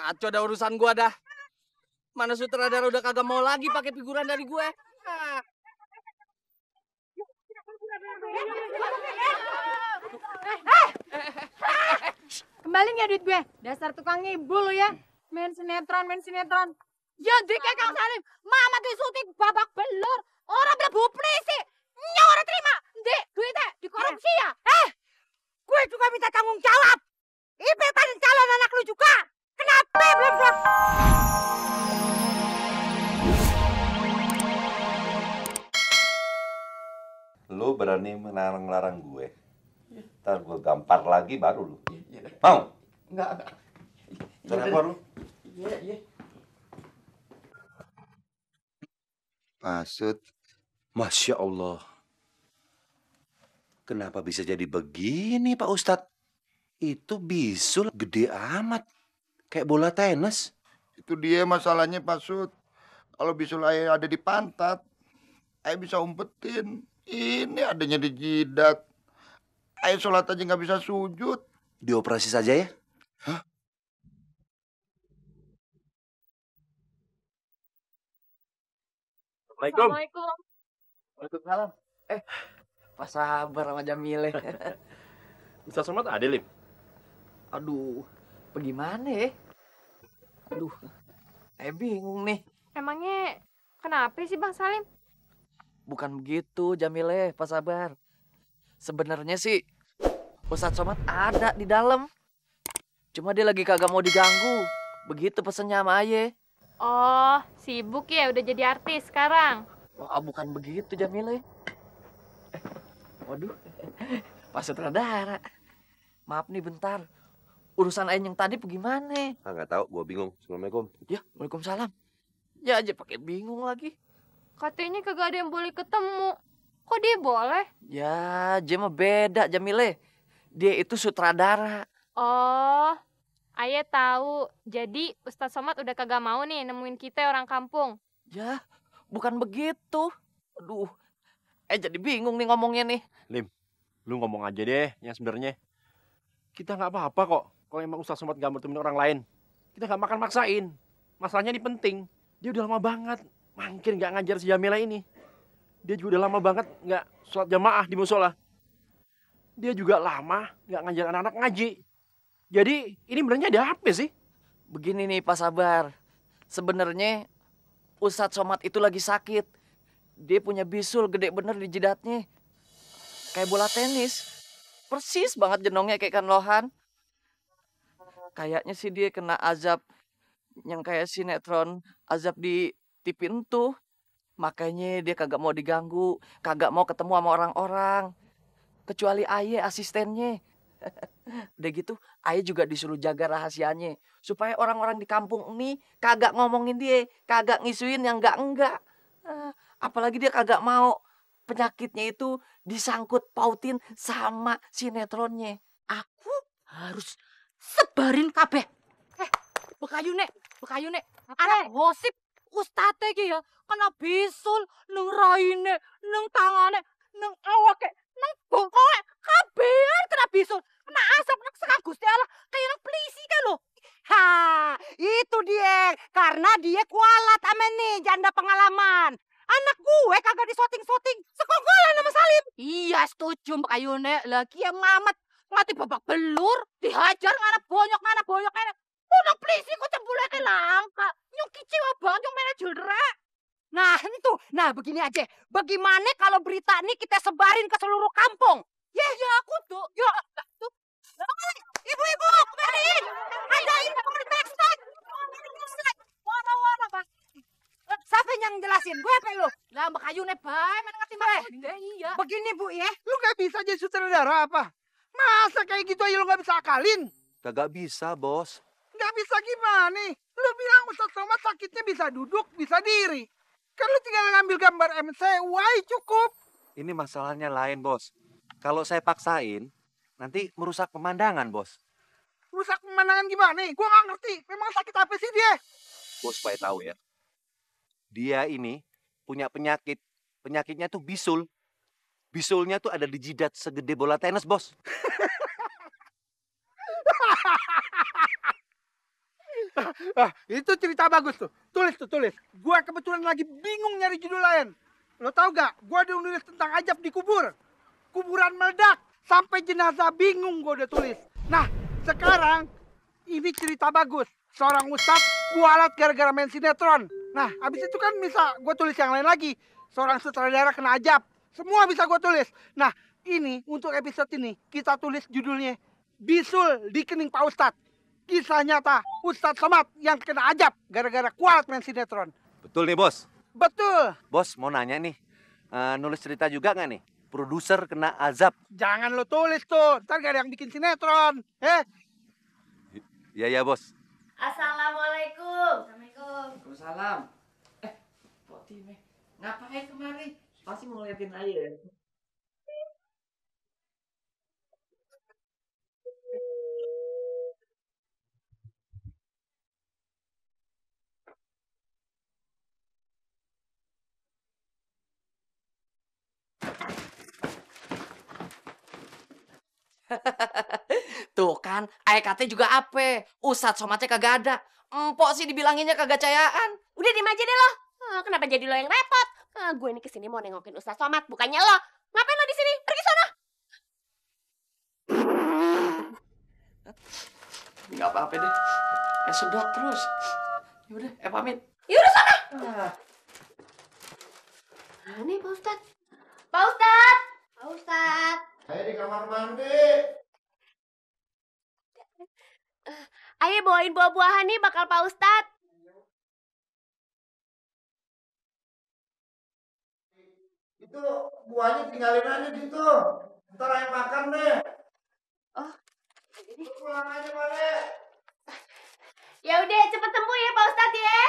Kacau dah urusan gua dah. Mana sutradara udah kagak mau lagi pakai figuran dari gue. Kembali nggak duit gue? Dasar tukang ibu lu ya. Main sinetron. Ya dikek Kang Salim. Mama tuh syuting babak belur. Orang berbu polisi. Nyawa terima. Dek, duitnya dikorupsi ya? Gue juga minta tanggung jawab. Ibetan calon anak lu juga. Kenapa belum? Lu berani melarang-larang gue. Ntar gue gampar lagi baru lu. Mau? Enggak. Kenapa lu? Iya. Maksud? Masya Allah. Kenapa bisa jadi begini Pak Ustadz? Itu bisul gede amat. Kayak bola tenis. Itu dia masalahnya Pak Sud. Kalau bisul ayah ada di pantat, ayah bisa umpetin. Ini adanya di jidat. Ayah sholat aja nggak bisa sujud. Dioperasi saja ya? Hah? Assalamualaikum. Waalaikumsalam. Pak Sabar sama Jamile. Ustaz Somad ada, Lim? Aduh, bagaimana ya? Aduh, bingung nih. Emangnya kenapa sih Bang Salim? Bukan begitu, Jamile, Pak Sabar. Sebenarnya sih Ustadz Somad ada di dalam. Cuma dia lagi kagak mau diganggu. Begitu pesennya sama Aye. Oh, sibuk ya udah jadi artis sekarang. Wah, bukan begitu, Jamile. Waduh, Pak Sutradara. Maaf nih bentar. Urusan Aye yang tadi bagaimana? Nggak tahu, gue bingung. Assalamualaikum. Ya, Waalaikumsalam. Ya aja pakai bingung lagi. Katanya kagak ada yang boleh ketemu. Kok dia boleh? Ya, dia mah beda, Jamile. Dia itu sutradara. Oh, Ayah tahu. Jadi Ustadz Somad udah kagak mau nih nemuin kita orang kampung. Ya, bukan begitu. Aduh, jadi bingung nih ngomongnya nih. Lim, lu ngomong aja deh yang sebenarnya. Kita nggak apa-apa kok. Kalau emang Ustaz Somad nggak bertemu orang lain, kita nggak makan maksain. Masalahnya ini penting. Dia udah lama banget makin nggak ngajar si Jamila ini. Dia juga udah lama banget nggak sholat jamaah di musola. Dia juga lama nggak ngajar anak-anak ngaji. Jadi ini sebenarnya ada apa sih? Begini nih Pak Sabar. Sebenarnya Ustadz Somad itu lagi sakit. Dia punya bisul gede bener di jidatnya. Kayak bola tenis. Persis banget jenongnya kayak ikan lohan. Kayaknya sih dia kena azab yang kayak sinetron azab di TV itu. Makanya dia kagak mau diganggu, kagak mau ketemu sama orang-orang. Kecuali Aye asistennya. Udah gitu, Aye juga disuruh jaga rahasianya. Supaya orang-orang di kampung ini kagak ngomongin dia, kagak ngisuin yang enggak-enggak. Apalagi dia kagak mau penyakitnya itu disangkut pautin sama sinetronnya. Aku harus sebarin kabeh. Bekayu nek. Anak gosip Ustadz iki ya kena bisul nang raine, nang tangane, nang awake, nang bongkoe kabehan kena bisul. Kena asap nang sekang Gusti Allah kayak nang polisi kan lo. Ha, itu dia. Karena dia kualat amen nih, janda pengalaman. Anak gue kagak disoting-soting, sekongkolan sama Salim. Iya, setuju Mbak Ayune. Lagi ya mamat ngati babak belur, dihajar ngana bonyok. Unang polisi kok cembulane langka. Nyung kecewa banget yang manajer rek. Nah, itu. Nah, begini aja. Bagaimana kalau berita ini kita sebarin ke seluruh kampung? Ya, aku tuh. Ya, tuh. Ibu-ibu, kembaliin. Ada info di backstage. Wara-wara, Pak. Siapa yang jelasin? Gue apa lu? Lah, Mbak Ayu nih, Bay. Mana ngerti, Mbak? Iya. Begini, Bu, ya. Lu gak bisa jadi sutradara apa? Masa kayak gitu aja lu gak bisa akalin? Kagak bisa, Bos. Gak bisa gimana? Lu bilang Ustadz Somad sakitnya bisa duduk, bisa diri. Kan lu tinggal ngambil gambar MC, why cukup. Ini masalahnya lain, Bos. Kalau saya paksain, nanti merusak pemandangan, Bos. Rusak pemandangan gimana? Gua gak ngerti. Memang sakit apa sih dia? Bos, supaya tahu ya. Dia ini punya penyakit. Penyakitnya tuh bisul. Bisulnya tuh ada di jidat segede bola tenis, Bos. Itu cerita bagus tuh. Tulis tuh, tulis. Gua kebetulan lagi bingung nyari judul lain. Lo tau gak? Gua udah nulis tentang ajab di kubur. Kuburan meledak. Sampai jenazah bingung gua udah tulis. Nah, sekarang ini cerita bagus. Seorang ustadz kualat gara-gara main sinetron. Nah, abis itu kan bisa gua tulis yang lain lagi. Seorang sutradara kena ajab. Semua bisa gua tulis. Nah, ini untuk episode ini kita tulis judulnya Bisul di Kening Pak Ustadz. Kisah nyata Ustadz Somad yang kena ajab gara-gara kualat main sinetron. Betul nih, Bos. Betul. Bos mau nanya nih, nulis cerita juga nggak nih? Produser kena azab. Jangan lo tulis tuh, ntar gak ada yang bikin sinetron. Iya, Bos. Assalamualaikum. Waalaikumsalam. Kok Time? Ngapain kemari? Pasti mau ngeliatin aja ya. Tuh kan, ayah katanya juga apa? Ustadz Somatnya kagak ada. Empok sih dibilanginnya kagak cayaan. Udah diem aja deh lo. Kenapa jadi lo yang repot? Gue ini kesini mau nengokin Ustaz Somad, bukannya lo. Ngapain lo di sini? Pergi sana. Nggak apa-apa deh. Sedot terus. Yaudah, pamit. Yaudah sana. Mana Pak Ustadz? Pak Ustadz! Pak Ustadz! Saya di kamar mandi. Ayo bawain buah-buahan nih bakal Pak Ustadz. Itu buahnya tinggalin aja gitu. Ntar ayo makan deh. Oh. Lu pulang aja, Male. Ya udah cepet sembuh ya Pak Ustadz ya.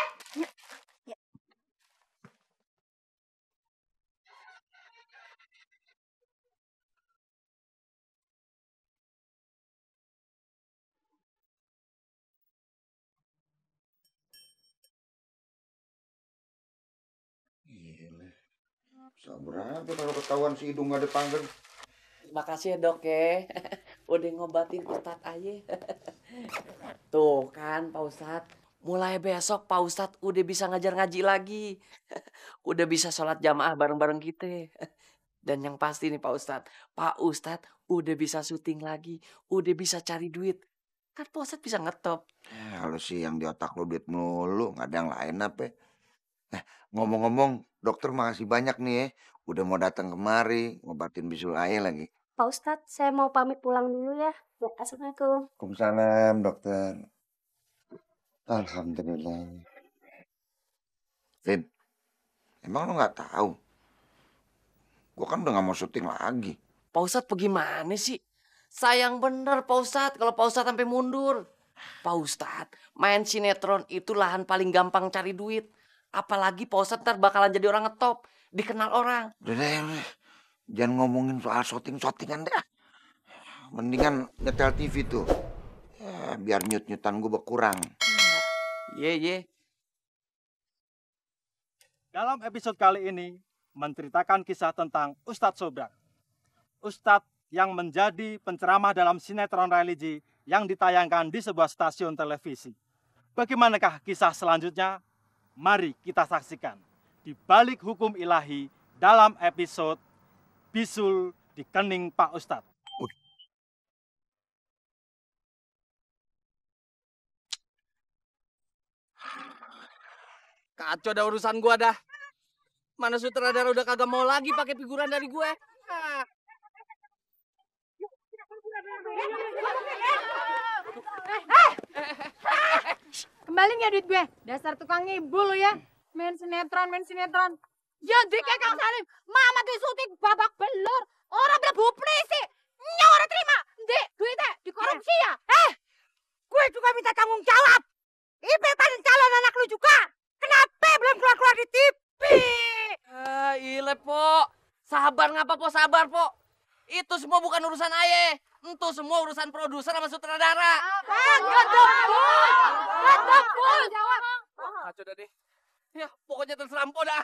Gila. Bisa berapa kalau ketahuan si hidung gak dipanggil? Terima kasih ya dok ya. Udah ngobatin Ustadz aja. Tuh kan Pak Ustadz. Mulai besok Pak Ustadz udah bisa ngajar ngaji lagi. Udah bisa sholat jamaah bareng-bareng kita. Dan yang pasti nih Pak Ustadz udah bisa syuting lagi. Udah bisa cari duit. Kan Pak Ustadz bisa ngetop. Kalau sih yang di otak lo duit mulu, gak ada yang lain apa? Ngomong-ngomong, dokter makasih banyak nih ya. Udah mau datang kemari, ngobatin bisul air lagi. Pak Ustadz, saya mau pamit pulang dulu ya. Assalamualaikum. Waalaikumsalam, dokter. Alhamdulillah. Vin, emang lo gak tahu? Gua kan udah gak mau syuting lagi. Pak Ustadz bagaimana sih? Sayang bener Pak Ustadz kalau Pak Ustadz sampai mundur. Pak Ustadz, main sinetron itu lahan paling gampang cari duit. Apalagi Pak Ustadz ntar bakalan jadi orang ngetop. Dikenal orang. Udah deh. Jangan ngomongin soal syuting-syutingan deh. Mendingan nyetel TV tuh. Biar nyut-nyutan gue berkurang. Ye. Dalam episode kali ini menceritakan kisah tentang Ustadz Sobrak. Ustadz yang menjadi penceramah dalam sinetron religi yang ditayangkan di sebuah stasiun televisi. Bagaimanakah kisah selanjutnya? Mari kita saksikan di balik hukum ilahi dalam episode Bisul di Kening Pak Ustadz. Kacau dah urusan gua dah. Mana sutradara udah kagak mau lagi pakai figuran dari gue. Kembaliin ya duit gue. Dasar tukang ngibul lu ya. Main sinetron. Ya dikek Kang Salim. Mama tuh syuting babak belur. Orang mlebu polisi. Nya ora terima. Ndek, duitnya dikorupsi ya. Gue juga minta tanggung jawab. Ibetan calon anak lu juga. Kenapa belum keluar-keluar di TV? Ile, Po. Sabar ngapa, Po? Sabar, Po. Itu semua bukan urusan aye. Itu semua urusan produser sama sutradara. Betul. Jawab. Kacau dah deh. Ya, pokoknya terserah Mpo dah.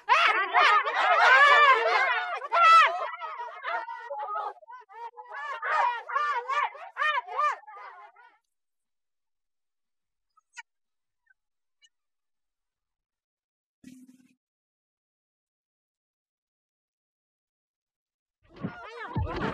Waduh.